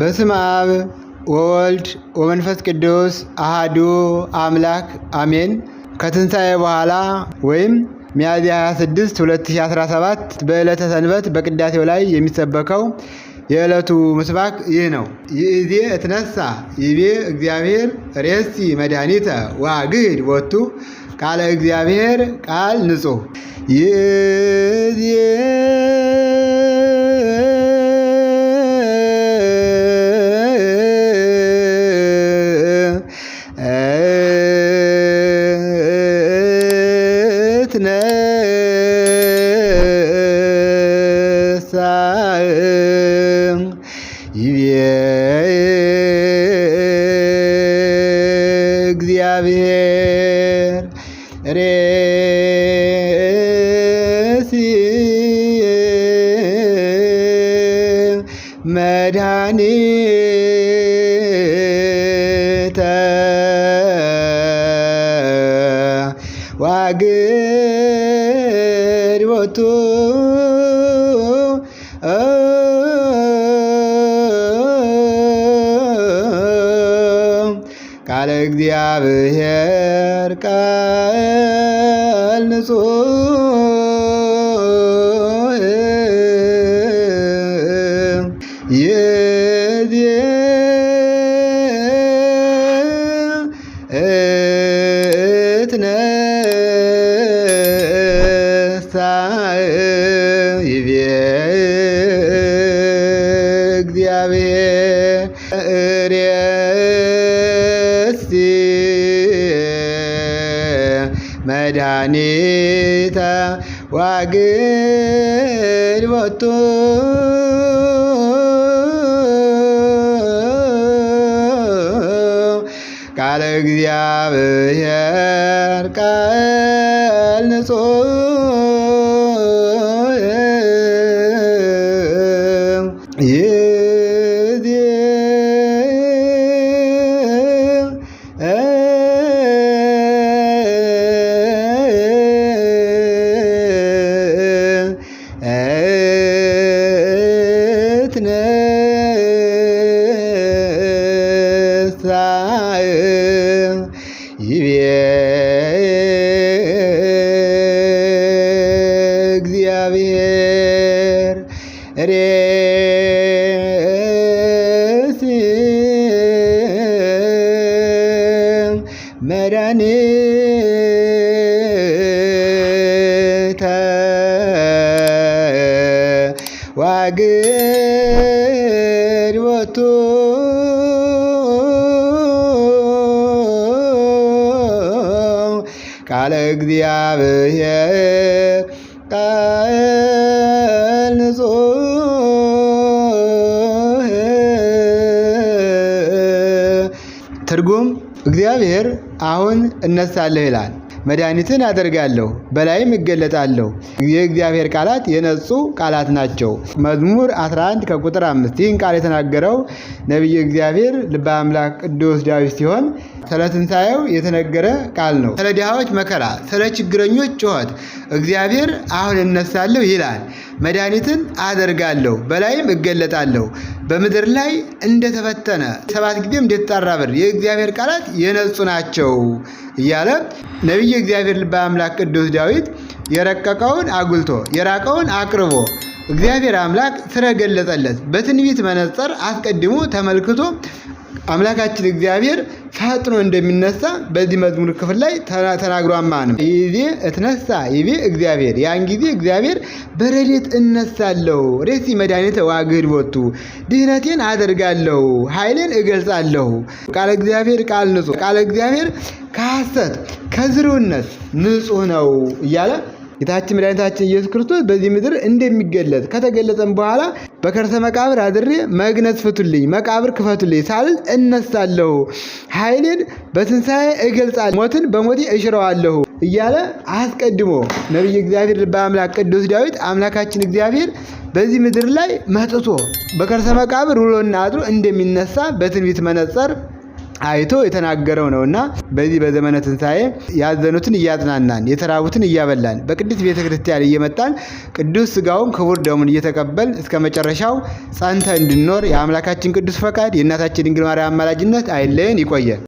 በስመ አብ ወወልድ ወመንፈስ ቅዱስ አሃዱ አምላክ አሜን። ከትንሣኤ በኋላ ወይም ሚያዝያ 26 2017 በዕለተ ሰንበት በቅዳሴው ላይ የሚሰበከው የዕለቱ ምስባክ ይህ ነው። ይእዜ እትነሣ ይቤ እግዚአብሔር ርእሲ መድኃኒተ ወአግህድ ቦቱ ቃለ እግዚአብሔር ቃል ንጹሕ። ይእዜ እትነሣ ይቤ እግዚአብሔር ርእሲ መድኃኒተ ወአግድ ቦቱ ቃለ እግዚአብሔር ቃል ንጹሕ። ይእዜ እትነሣ ይቤ እግዚአብሔር ርእሲ መድኃኒተ ወአግድ ቦቱ ቃለ እግዚአብሔር ቃል ንጹሕ። ይእዜ እትነሣ ይቤ እግዚአብሔር ርእሲ መድኃኒተ ወአግድ ቦቱ ቃለ እግዚአብሔር ቃል ንጹሕ። ትርጉም እግዚአብሔር አሁን እነሳለሁ ይላል። መድኃኒትን አደርጋለሁ በላይም እገለጣለሁ። የእግዚአብሔር ቃላት የነጹ ቃላት ናቸው። መዝሙር 11 ከቁጥር 5። ይህን ቃል የተናገረው ነቢየ እግዚአብሔር ልበ አምላክ ቅዱስ ዳዊት ሲሆን ስለ ትንሣኤው የተነገረ ቃል ነው። ስለ ድሃዎች መከራ፣ ስለ ችግረኞች ጩኸት እግዚአብሔር አሁን እነሳለሁ ይላል። መድኃኒትን አደርጋለሁ በላይም እገለጣለሁ። በምድር ላይ እንደተፈተነ 7 ጊዜም እንደተጣራ ብር የእግዚአብሔር ቃላት የነጹ ናቸው እያለ ነቢየ እግዚአብሔር ልበ አምላክ ቅዱስ ዳዊት የረቀቀውን አጉልቶ የራቀውን አቅርቦ እግዚአብሔር አምላክ ስለገለጸለት በትንቢት መነጽር አስቀድሞ ተመልክቶ አምላካችን እግዚአብሔር ፈጥኖ እንደሚነሳ በዚህ መዝሙር ክፍል ላይ ተናግሯል። ይዜ እትነሳ ይቤ እግዚአብሔር፣ ያን ጊዜ እግዚአብሔር በረድኤት እነሳለሁ፣ ርእሲ መድኃኒተ ወአግህድ ቦቱ፣ ድህነቴን አደርጋለሁ፣ ኃይሌን እገልጻለሁ። ቃለ እግዚአብሔር ቃል ንጹሕ፣ ቃለ እግዚአብሔር ከሐሰት ከዝርውነት ንጹሕ ነው እያለ ጌታችን መድኃኒታችን ኢየሱስ ክርስቶስ በዚህ ምድር እንደሚገለጽ ከተገለጸም በኋላ በከርሰ መቃብር አድሬ መግነዝ ፍቱልኝ፣ መቃብር ክፈቱልኝ ሳልል እነሳለሁ፣ ኃይሌን በትንሣኤ እገልጻለሁ፣ ሞትን በሞቴ እሽረዋለሁ እያለ አስቀድሞ ነቢየ እግዚአብሔር ልበ አምላክ ቅዱስ ዳዊት አምላካችን እግዚአብሔር በዚህ ምድር ላይ መጥቶ በከርሰ መቃብር ውሎና አድሮ እንደሚነሳ በትንቢት መነጽር አይቶ የተናገረው ነውና በዚህ በዘመነ ትንሣኤ ያዘኑትን እያጽናናን የተራቡትን እያበላን በቅድስት ቤተ ክርስቲያን እየመጣን ቅዱስ ሥጋውን ክቡር ደሙን እየተቀበል እስከ መጨረሻው ጸንተ እንድንኖር የአምላካችን ቅዱስ ፈቃድ የእናታችን ድንግል ማርያም አማላጅነት አይለየን። ይቆየን።